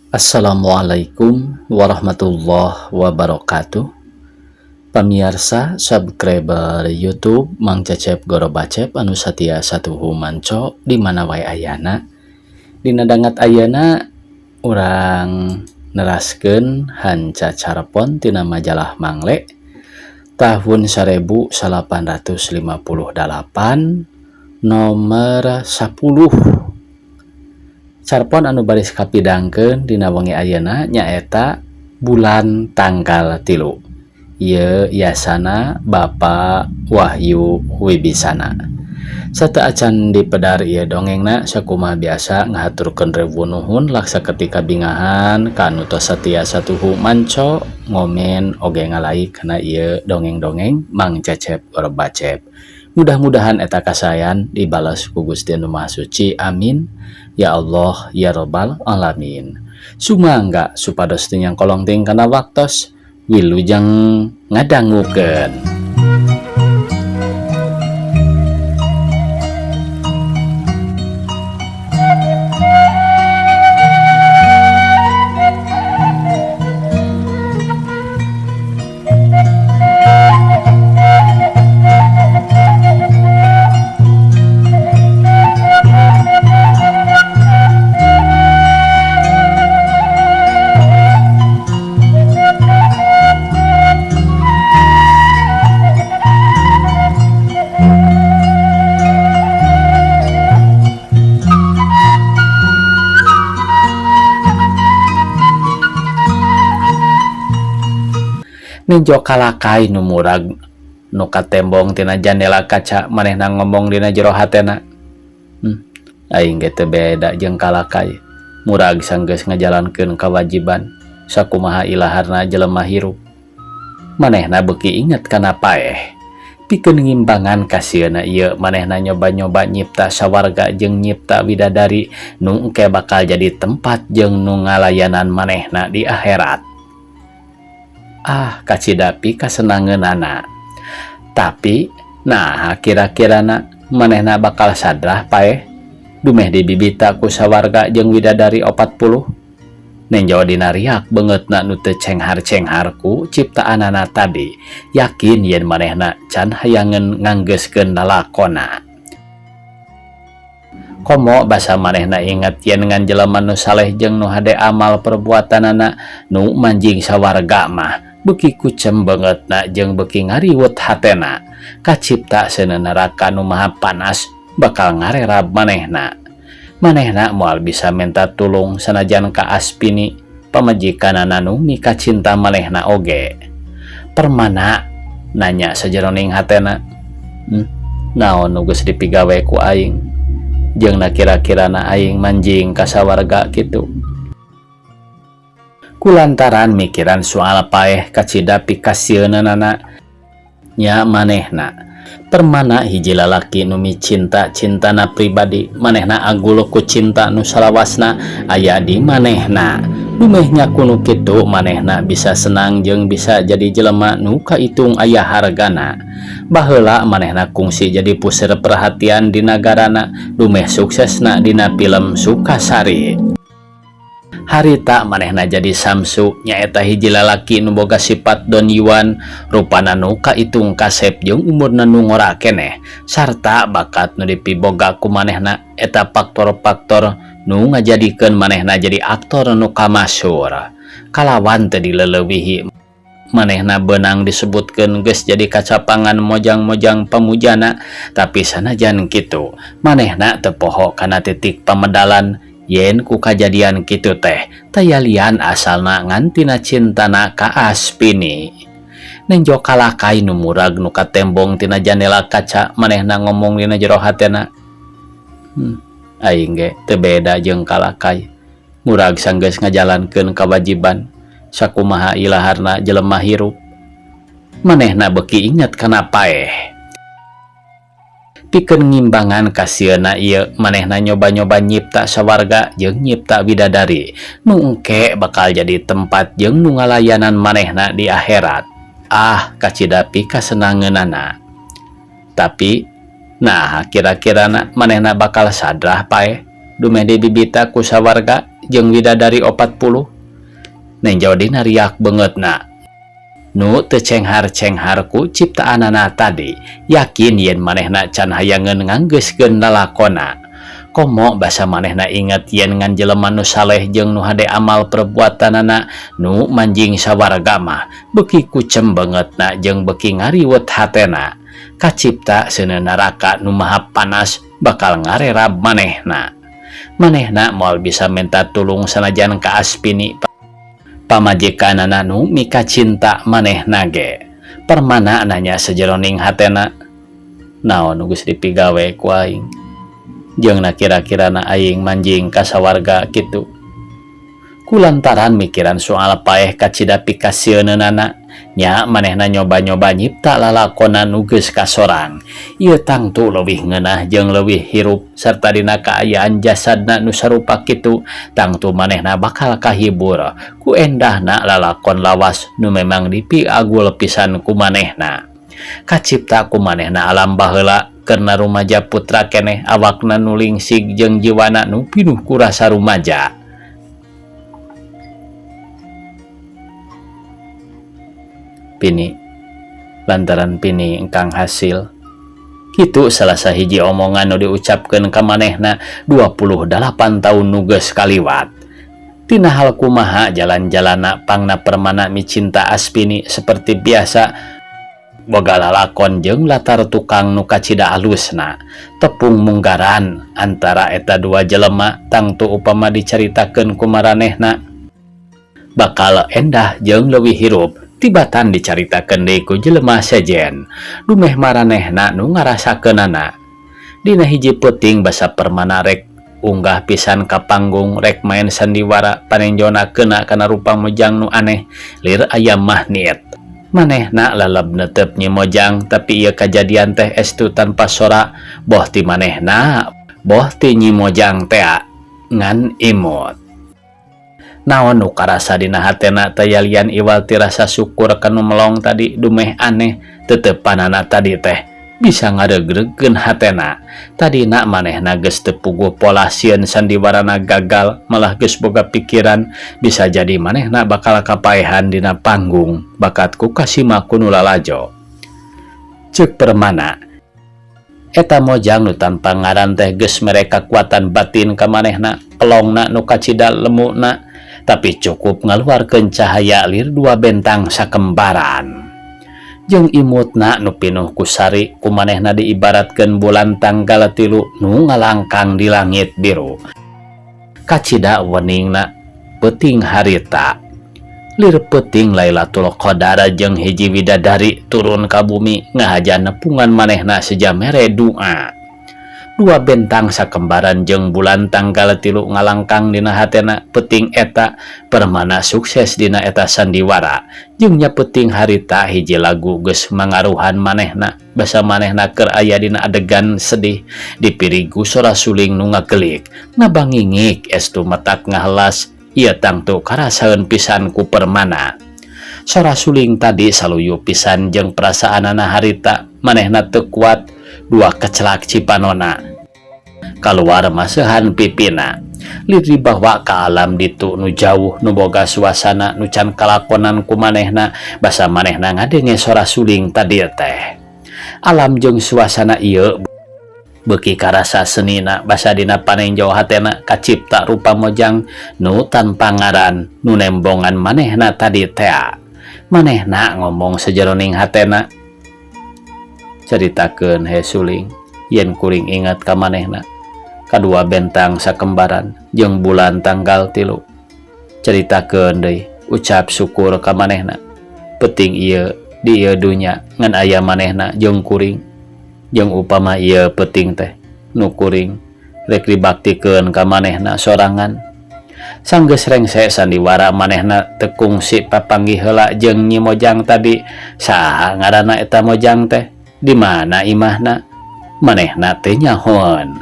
Assalamualaikum warahmatullahi wabarakatuh. Pamiarsa subscriber YouTube Mang Cecep Gorobacep anu satia satuhu manco di mana wae ayana. Dina dangat ayana urang neraskeun hanca carpon tina majalah Mangle tahun 1858 nomor 10. Carpon anu baris kapidangkeun dina wengi ayeuna nyaeta bulan tanggal 3. Ieu yasana Bapak Wahyu Wibisana. Sateuacan dipedar ieu dongengna sakumaha biasa ngahaturkeun rewu nuhun laksa ketika bingahan ka anu tos satia satuhu manco ngomen oge ngalaik kana ieu dongeng-dongeng Mang Cecep Gorbacep. Mudah-mudahan eta kasayan dibales ku Gusti Anu Maha Suci. Amin. Ya Allah ya Robbal alamin. Sumangga supados teu nyangkolong teuing kana waktos wilujeng ngadangukeun. Nenjo kalakai nu murag nu katembong tina jandela kaca manehna ngomong dina jero hatena. Aing ge teu beda jeung kalakai. Murag sanggeus ngajalankeun kawajiban sakumaha ilaharna jelema hirup. Manehna beuki inget kana paeh. Pikeun ngimbangan kasieuna ieu manehna nyoba-nyoba nyipta sawarga jeung nyipta widadari nu engke bakal jadi tempat jeung nu ngalayanan manehna di akhirat. Ah, kacidapi kasenangeunana. Tapi nah kira-kirana manehna bakal sadrah paeh dumeh dibibita ku sawarga jeung widadari 40. Nenjo dina riak beungeutna nu teu cenghar-cenghar ku ciptaanana tadi. Yakin yen manehna can hayangeun nganggeuskeun lalakona. Komo basa manehna inget yen ngan jelema nu saleh jeung nu hade amal perbuatanana nu manjing sawarga mah beuki kucem beungeutna jeung beuki ngariwet hatena. Kacipta seuneu neraka nu maha panas bakal ngarerab manehna. Manehna moal bisa minta tulung sanajan ka Aspini pamajikanana nu mikacinta manehna oge. Permana nanya sajeroning hatena. Naon nu geus dipigawe ku aing? Jeung na kira-kirana aing manjing ka sawarga kitu. Kulantaran mikiran soal paeh kacida pikasieunana nya manehna. Permana hiji lalaki nu micinta-cintana pribadi manehna agul ku cinta nu salawasna aya di manehna. Dumehnya kuno kitu manehna bisa senang jeung bisa jadi jelema nu kaitung aya hargana. Baheula manehna kungsi jadi puseur perhatian di nagarana dumeh suksesna dina film Sukasari. Harita manehna jadi Samsu nyaeta hiji lalaki nu boga sifat Don Yuan rupana nu kaitung kasep jeung umurna nu ngora keneh sarta bakat nu dipiboga ku manehna eta faktor-faktor nu ngajadikeun manehna jadi aktor nu kamasyhur. Kalawan teu dileleuwihi manehna beunang disebutkeun geus jadi kacapangan mojang-mojang pamujana tapi sanajan kitu manehna teu poho kana titik pamedalan yen ku kajadian kitu teh tayalian asalna ngantina cintana ka Aspini. Nenjo kalakai nu murag nu katembong tina jandela kaca manehna ngomong dina jero hatena. Aing ge teu beda jeung kalakai. Murag sanggeus ngajalankeun kawajiban sakumaha ilaharna jelema hirup. Manehna beuki inget kana paeh. Pikeun ngimbangan kasieuna ieu manehna nyoba-nyoba nyipta sawarga jeung nyipta widadari nu engke bakal jadi tempat jeung nu ngalayanan manehna di akhirat. Ah, kacidapi kasenangeunana. Tapi nah kira-kirana manehna bakal sadrah paeh dumeh dibibita ku sawarga jeung widadari 40 nenjo dina riak beungeutna nu teu cenghar-cenghar ku ciptaanana tadi yakin yen manehna can hayangeun nganggeuskeun lalakona komo basa manehna inget yen ngan jelema nu saleh jeung nu hade amal perbuatanana nu manjing sawarga mah beuki kucem beungeutna jeung beuki ngariwet hatena kacipta seuneu neraka nu maha panas bakal ngarerab manehna. Manehna moal bisa minta tulung sanajan ka Aspini pamajikanana nu mika cinta manehna ge. Permana nanya sajeroning hatena, naon nu geus dipigawe ku aing? Jeung na kira-kirana aing manjing ka sawarga kitu. Kulantaran mikiran soal paeh kacida pikasieunana, nya manehna nyoba-nyoba nyipta lalakonan nu geus kasorang. Ieu tangtu leuwih ngeunah jeung leuwih hirup sarta dina kaayaan jasadna nu sarupa kitu, tangtu manehna bakal kahibur ku endahna lalakon lawas nu memang dipiagul pisan ku manehna. Kacipta ku manehna alam baheula karena rumaja putra keneh awakna nu lingsig jeung jiwana nu pinuh ku rasa rumaja. Pini lantaran pini engkang hasil kitu salah sahiji omongan nu diucapkeun ka manehna 28 tahun nu geus kaliwat. Tina hal kumaha jalan-jalana pangna Permana micinta Aspini seperti biasa boga lalakon jeung latar tukang nu kacida alusna tepung munggaran antara eta dua jelema tangtu upama dicaritakeun ku maranehna bakal endah jeung leuwih hirup tibatan dicaritakeun deui ku jelema sejen dumeh maranehna nu ngarasakeunana. Dina hiji peuting basa Permana rek unggah pisan ka panggung rek main sandiwara panenjona keuna kana rupa mojang nu aneh lir aya mahnit. Manehna laleb netep Nyi Mojang tapi ieu kajadian teh estu tanpa sora boh ti manehna boh ti Nyi Mojang tea ngan imut. Naon nu karasa dina hatena tayalian iwal ti rasa syukur kanu melong tadi dumeh aneh tetepanana tadi teh bisa ngaregregkeun hatena. Tadina manehna geus teu puguh pola sieun sandiwarana gagal malah geus boga pikiran bisa jadi manehna bakal kapaehan dina panggung bakat ku kasima ku nu lalajo. Ceuk Permana eta mojang nu tanpa ngaran teh geus mere kakuatan batin ka manehna pelongna nu kacida lemuna tapi cukup ngaluarkeun cahaya lir dua bentang sakembaran. Jeung imutna nu pinuh ku sari ku manehna diibaratkeun bulan tanggal 3 nu ngalangkang di langit biru. Kacida weningna peuting harita. Lir peuting Lailatul Qadar jeung hiji widadari turun ka bumi ngahaja nepungan manehna seja mere doa. Dua bentang sakembaran jeung bulan tanggal 3 ngalangkang dina hatena peuting eta Permana sukses dina eta sandiwara. Jeung nya peuting harita hiji lagu geus mangaruhan manehna basa manehna keur aya dina adegan sedih dipirigu sora suling nu ngagelik ngabangingik estu matak ngahelas ieu tangtu karasaeun pisan ku Permana. Sora suling tadi saluyu pisan jeung perasaanana harita manehna teu kuat dua kecelak cipanona kaluar masehan pipina lir dibawa ka alam ditu nu jauh nu boga suasana nu can kalakonan ku manehna basa manehna ngadenge sora suling tadi teh. Alam jeung suasana ieu beuki karasa senina basa dina panenjo hatena kacipta rupa mojang nu tanpa ngaran nu nembongan manehna tadi tea. Manehna ngomong sajeroning hatena caritakeun he suling yen kuring ingat ka manehna kadua bentang sakembaran jeung bulan tanggal 3 caritakeun deui ucap syukur ka manehna peuting ieu di ieu dunya ngan aya manehna jeung kuring jeung upama ieu peuting teh nu kuring rek dibaktikeun ka manehna sorangan. Sanggeus rengse sandiwara manehna teu kungsi papanggih heula jeung Nyi Mojang tadi. Saha ngaranna eta mojang teh? Di mana imahna? Manehna teh nyahoan.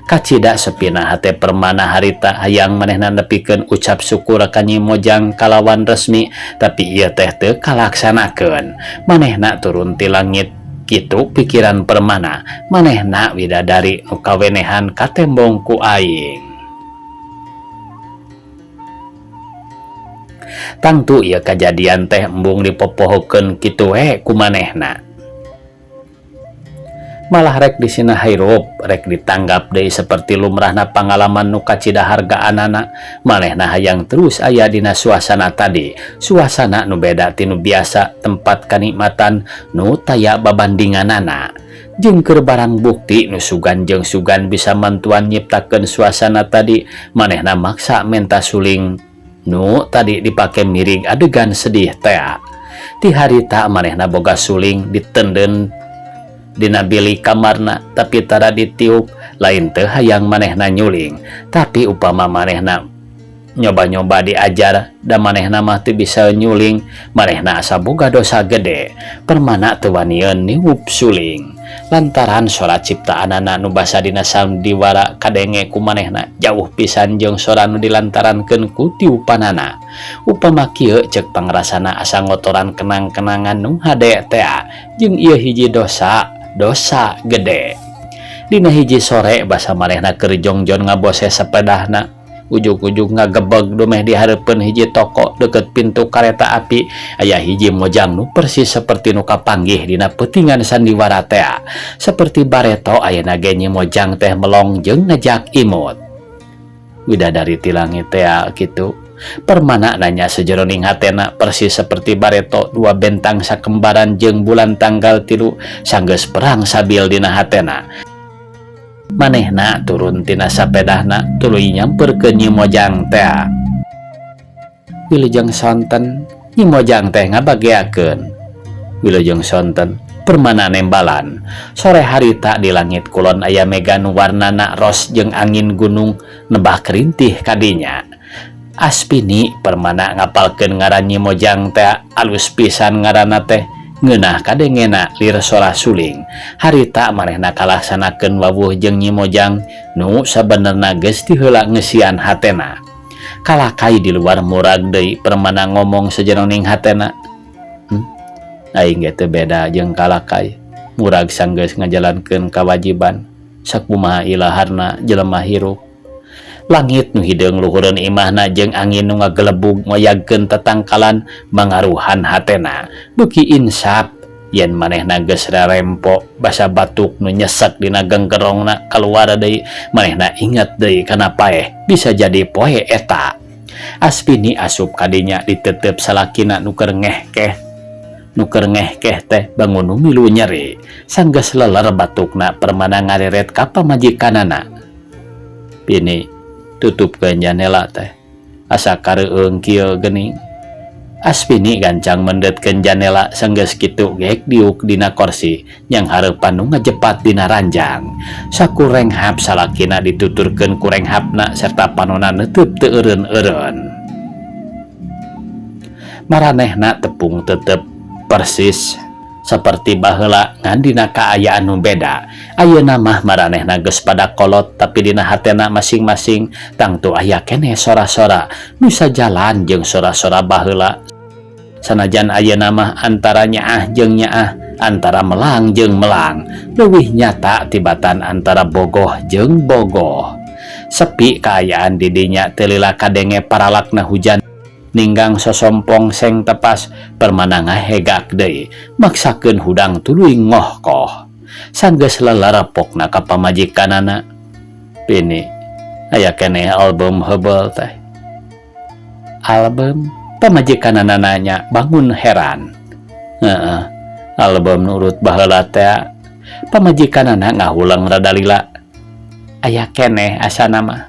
Kacida sepina hate Permana harita hayang manehna nepikeun ucap syukur ka Nyi Mojang kalawan resmi tapi ieu teh teu kalaksanakeun. Manehna turun ti langit kitu pikiran Permana. Manehna widadari nu kawenehan katembong ku aing. Tangtu ieu kajadian teh embung dipopohokeun kitu we ku manehna. Malah rek disina hirup, rek ditanggap deui seperti lumrahna pangalaman nu kacida hargaanana, manehna hayang terus aya dina suasana tadi, suasana nu beda ti nu biasa, tempat kanikmatan nu taya babandinganana. Jeung keur barang bukti nu sugan jeung sugan bisa mantuan nyiptakeun suasana tadi, manehna maksa menta suling nu tadi dipake miring adegan sedih tea. Ti harita manehna boga suling ditenden dina bilik kamarna, tapi tara ditiup. Lain teu hayang manehna nyuling, tapi upama manehna nyoba-nyoba diajar da manehna mah teu bisa nyuling, manehna asa boga dosa gede. Permana teu wanieun niup suling lantaran sora ciptaanana nu basa dina sandiwara kadenge ku manehna jauh pisan jeung sora nu dilantarankeun ku tiupanana. Upama kieu, ceuk pangrasana asa ngotoran kenang-kenangan nu hade tea, jeung ieu hiji dosa, dosa gede. Dina hiji sore, basa manehna keur jongjon ngabose sepedahna, ujug-ujug ngagebeg dumeh di hareupeun hiji toko deket pintu kareta api aya hiji mojang nu persis seperti nu kapanggih dina peutingan sandiwara tea. Seperti bareto, ayeuna ge Nyi Mojang teh melong jeung ngajak imut. "Widadari ti langit tea kitu?" Permana nanya sejeroning hatena. Persis seperti bareto, dua bentang sakembaran jeung bulan tanggal 3 sanggeus perang sabil dina hatena. Manehna turun tina sapedahna, tuluy nyamperkeun Nyi Mojang tea. "Wilujeng sonten," Nyi Mojang teh ngabageakeun. "Wilujeng sonten," Permana nembalan. Sore harita di langit kulon aya mega nu warnana ros jeung angin gunung nebah kerintih kadinya. Aspini, Permana ngapalkeun ngaran Nyi Mojang teh. Alus pisan ngaranna teh, ngeunah kadengena lir sora suling. Harita manehna kalaksanakeun wawuh jeung Nyi Mojang nu sabenerna geus ti heula ngeusian hatena. "Kalakai di luar murag deui," Permana ngomong sajeroning hatena. Aing ge teu beda jeung kalakai, murag sanggeus ngajalankeun kawajiban. Sakumaha ilaharna jelema hirup? Langit nu hideung luhureun imahna jeung angin nu ngagelebug ngoyagkeun tetangkalan mangaruhan hatena. Beuki insap yen manehna geus rarempo. Basa batuk nu nyesek dina genggerongna kaluar deui. Manehna inget deui kana paeh, bisa jadi poe eta. Aspini asup kadinya ditetep salakina nu keur ngehkeh. Nu keur ngehkeh teh bangun milu nyeri. Sanggeus leler batukna, Permana ngareret ka pamajikanana. "Pini, tutupkeun janela teh, asa kareueung kieu geuning." Aspini gancang mendetkeun janela. Sanggeus kitu geek diuk dina korsi nyanghareupan nu ngajepat dina ranjang. Sakurenghap salakina dituturkeun kurenghapna serta panona neuteub teu eureun-eureun. Maranehna tepung tetep persis seperti baheula, ngan dina kaayaan nu beda. Ayeuna mah maranehna geus pada kolot, tapi dina hatena masing-masing tangtu aya keneh sora-sora nu sajalan jeung sora-sora baheula, sanajan ayeuna mah antara nyaah jeung nyaah, antara melang jeung melang leuwih nyata tibatan antara bogoh jeung bogoh. Sepi kaayaan di dinya, teu lila kadenge paralakna hujan ninggang sosompong seng tepas. Permana ngahegak deui, maksakeun hudang tuluy ngohkoh. Sanggeus leler pokna ka pamajikanana. "Pini, aya keneh album heubeul teh." "Album?" pamajikanana nanya bangun heran. "Heeh, album nurut baheula teh." Pamajikanana ngahuleng rada lila. "Aya keneh asana mah."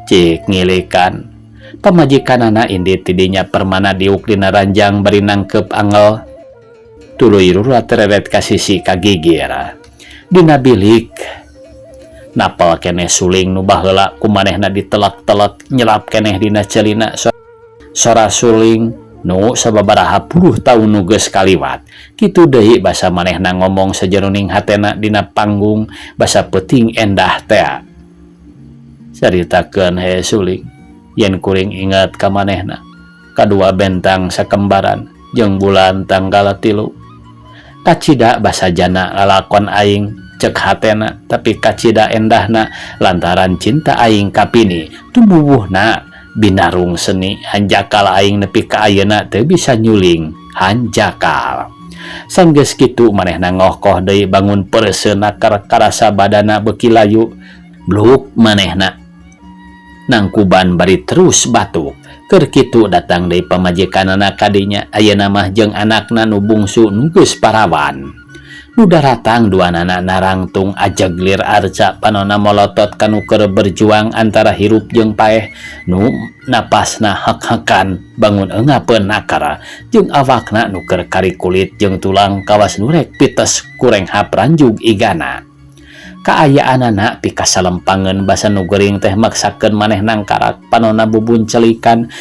Cik ngilikan pamajikanana indit tidinya. Permana diuk dina ranjang bari nangkep angel, tuluy rurareret ka sisi kagigir. Dina bilik napal keneh suling nu baheula ku manehna ditelak-telak, nyelap keneh dina ceulina sora suling nu sababaraha puluh taun nu geus kaliwat. Kitu deui basa manehna ngomong sajeroning hatena dina panggung basa peuting endah tea. "Caritakeun he suling, yen kuring inget ka manehna, kadua bentang sakembaran jeung bulan tanggal 3. Kacida basajana lalakon aing," cek hatena, "tapi kacida endahna lantaran cinta aing ka Pini tumuwuhna Binarung seni hanjakal aing nepi ka ayeuna teu bisa nyuling hanjakal. Sanggeus kitu manehna ngohkoh deui bangun peureseuna karasa badana beuki layu. Bluk manehna nangkuban bari terus batuk. Keur kitu datang deui pamajikanana ka dinya ayeuna mah jeung anakna nu bungsu nu geus parawan. Nu daratang duanana narangtung ajeg lir arca panona molotot ka nu keur berjuang antara hirup jeung paeh nu napasna hek-hekan bangun eungapeun nakar jeung awakna nu keur kari kulit jeung tulang kawas nu rek pites kurenghap ranjug igana. Kaayaanana pikasalempangeun basa nu gering teh maksakeun maneh nangkarak panona bubuncelikan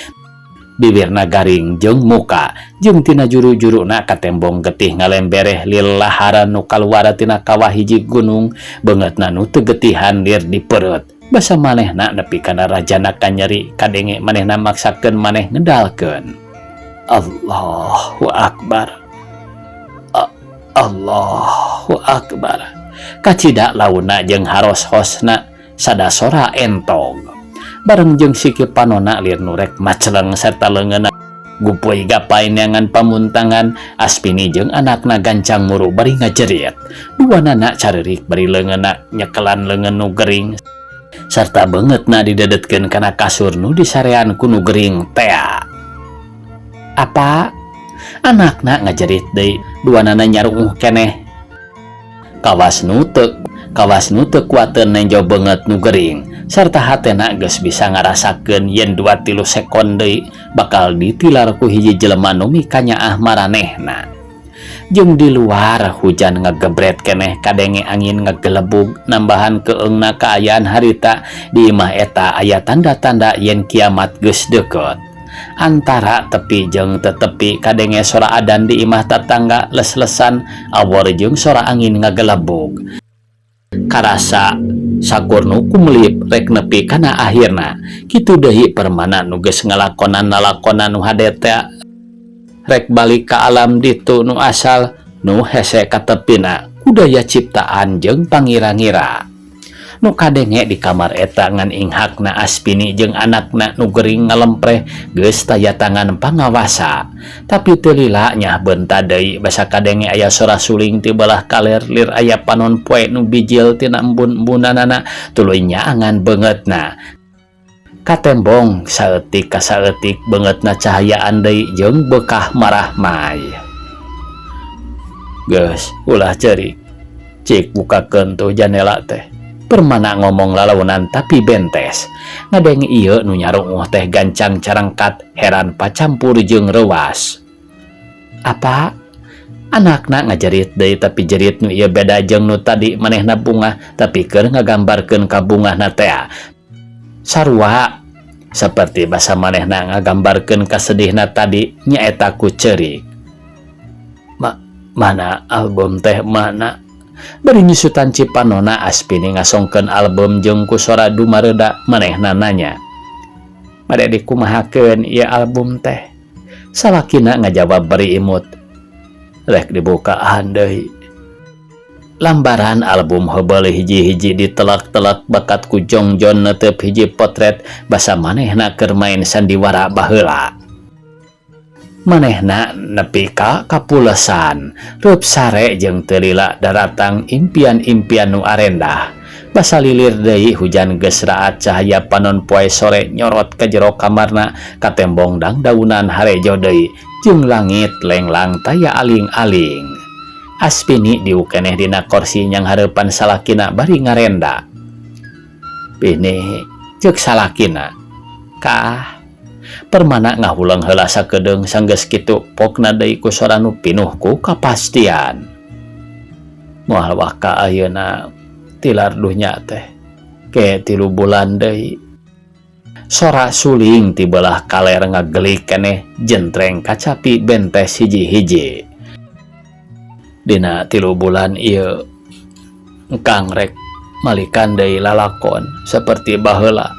bibirna garing jeung muka jeung tina juru-juruna katembong getih ngalembereh lilaharan nu kaluar tina kawah hiji gunung beungeutna nu teu getihan lir dipeureut basa manehna nepi kana rajana kanyeri kadenge manehna maksakeun maneh ngedalkeun. Allahu Akbar. Allahu Akbar. Kacida launa jeung haros-hosna sada sora entog. Bareng jeung siki panona lir nu rek maceleng serta leungeunna gupuy gapay neangan pamuntangan Aspini jeung anakna gancang muru bari ngajerit. Duanana careurik bari leungeunna nyekelan leungeun nu gering sarta beungeutna didedetkeun kana kasur nu disarean ku nu gering tea. Apa? Anakna ngajerit deui, duanana nyaruuh keneh. Kawas nu teu kawas nu teu kuateun nenjo beungeut nu gering sarta hatena geus bisa ngarasakeun yen 2-3 sekon deui bakal ditilar ku hiji jelema nu mikanyaah maranehna. Jeung di luar hujan ngagebret keneh kadenge angin ngagelebug nambahan keungna kaayaan harita di imah eta aya tanda-tanda yen kiamat geus deukeut. Antara tepi jeung tetepi kadenge sora adan di imah tatangga les-lesan awor jeung sora angin ngagelebug. Karasa sakur nu kumlip rek nepi kana akhirna kitu deui Permana nu geus ngalakonan lalakonan nu hade teh rek balik ka alam ditu nu asal nu hese katepina kudaya ciptaan jeung pangira-ngira. Nu kadenge di kamar eta ngan inghakna Aspini jeung anakna nu gering ngalempreh geus taya tangan pangawasa. Tapi teu lila nyah beunta deui basa kadenge aya sora suling ti belah kaler lir aya panon poe nu bijil tina embun-embunanana tuluy nyaangan beungeutna. Katembong saeutik ka saeutik beungeutna cahayaan deui jeung beukah marahmai. Geus ulah ceurik, cik bukakeun tuh janela teh. Permana ngomong lalaunan tapi bentes. Ngadenge ieu nu nyarunguh teh gancang carangkat heran pacampur jeung reuas. Apa? Anakna ngajerit deui tapi jerit nu ieu beda jeung nu tadi manehna bungah tapi keur ngagambarkeun ka bungahna tea. Sarua saperti basa manehna ngagambarkeun kasedihna tadi nyaeta ku ceurik. Mana album teh mana? Bari nyusutan cipanona Aspini ngasongkeun album jeung ku sora dumareuda manehna nanya. Bade dikumahakeun ieu album teh? Salakina ngajawab bari imut. Rek dibukaan deui. Lambaran album heubeul hiji-hiji ditelak-telak bakat ku Jongjon neuteup hiji potret basa manehna keur main sandiwara baheula. Manehna nepi ka kapulesan, reup sare jeung teu lila daratang impian-impian nu arendah. Basa lilir deui hujan geus raat cahaya panon poe sore nyorot ka jero kamarna katembong dangdaunan harejo deui jeung langit lenglang taya aling-aling. Aspini diuk keneh dina korsi nyanghareupan salakina bari ngarenda. Pini ceuk salakina. Kah Permana ngahuleng heula sakedeung sanggeus kitu pokna deui ku sora nu pinuh ku kapastian. Moal waka ayeuna tilar dunya teh ke 3 bulan deui. Sora suling ti belah kaler ngagelik keneh jentreng kacapi bentes hiji-hiji. Dina 3 bulan ieu engkang rek malikan deui lalakon saperti baheula.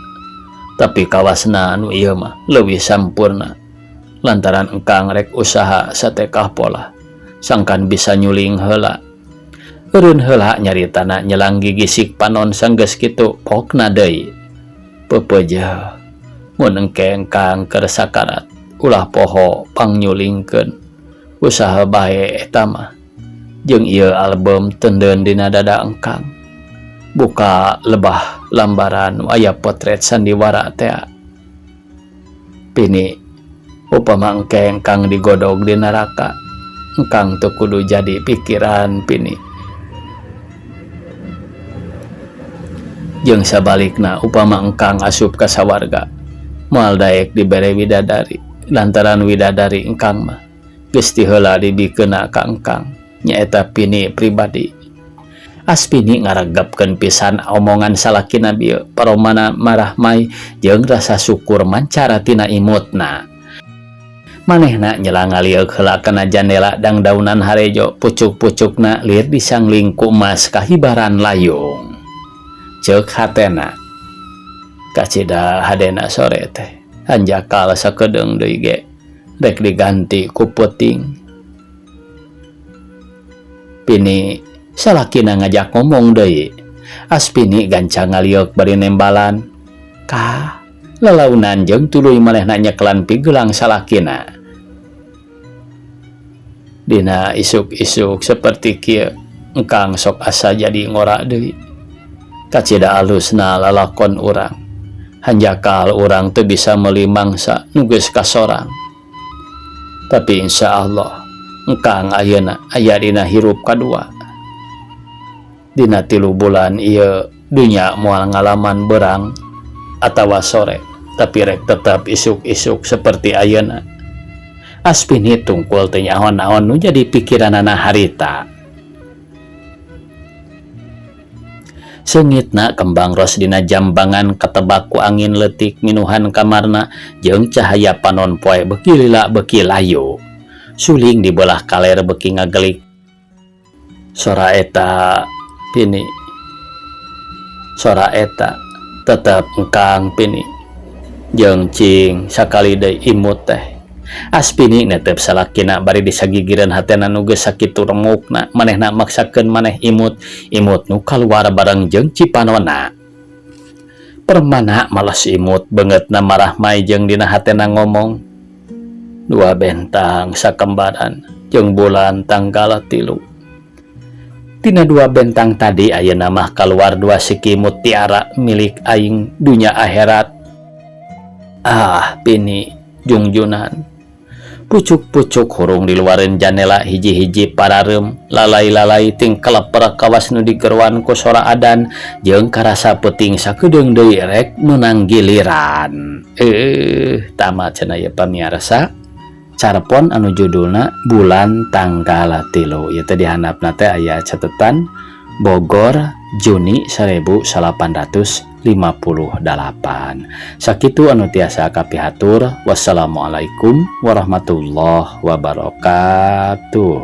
Tapi kawasna anu ieu mah leuwih sampurna lantaran engkang rek usaha satekah pola sangkan bisa nyuling heula. Eureun heula nyaritana nyelang gigisik panon sanggeus kitu pokna deui. Pepeujeuh Mun engke engkang keur sakarat ulah poho pangnyulingkeun usaha bae eta mah. Jeung ieu album teundeun dina dada engkang. Buka lebah lambaran nu aya potret sandiwara tea. Pini upama engke engkang digodog di neraka engkang teu kudu jadi pikiran pini. Jeung sabalikna upama engkang asup ka sawarga moal daek dibere widadari lantaran widadari engkang mah geus ti heula dibikeunna ka engkang nyaeta pini pribadi. Aspini ngaregepkeun pisan omongan salakina bieu paromana marahmai jeung rasa syukur mancara tina imutna. Manehna nyela ngalieuk heula kana jandela dangdaunan harejo pucuk-pucukna lir disangling ku emas kahibaran layung. Ceuk hatena. Kacida hadena sore teh hanjakal sakedeung deui ge rek diganti ku peuting. Pini salakina ngajak ngomong deui. Aspini gancang ngalieuk bari nembalan. Ka lalaunan jeung tuluy manehna nyekelan pigelang salakina. Dina isuk-isuk seperti kieu engkang sok asa jadi ngora deui. Kacida alusna lalakon urang. Hanjakal urang teu bisa meuli mangsa nu geus kasorang. Tapi insya Allah engkang ayeuna aya dina hirup kadua. Dina 3 bulan ieu dunya moal ngalaman berang atawa sore, tapi rek tetap isuk-isuk seperti ayeuna. Aspini tungkul teu nyaho-naon nu jadi pikiranana harita. Seungitna kembang ros dina jambangan katebak ku angin leutik nginuhan kamarna jeung cahaya panon poe beuki lila beuki layu. Suling di belah kaler beuki ngagelik. Sora eta pini. Sora eta tetep engkang pini. Jeung cing sakali deui imut teh. Aspini netep salakina bari disagigireun hatena nu geus sakitu remukna manehna maksakeun maneh imut, imut nu kaluar bareng jeung cipanona. Permana malas imut beungeutna marahmai jeung dina hatena ngomong. Dua bentang sakembaran jeung bulan tanggal 3. Tina dua bentang tadi ayeuna mah kaluar dua siki mutiara milik aing dunya akhirat. Ah, pini jungjunan. Pucuk-pucuk hurung diluareun janela hiji-hiji parareum, lalai-lalai ting keleper kawas nu digeruan ku sora adan jeung karasa peuting sakedeung deui rek meunang giliran. Tamat cenah ieu pamiarsa. Carpon anu judulna Bulan Tanggal 3. Ieu teh dihandapna teh aya catetan Bogor Juni 1858. Sakitu anu tiasa kapihatur. Wassalamualaikum warahmatullahi wabarakatuh.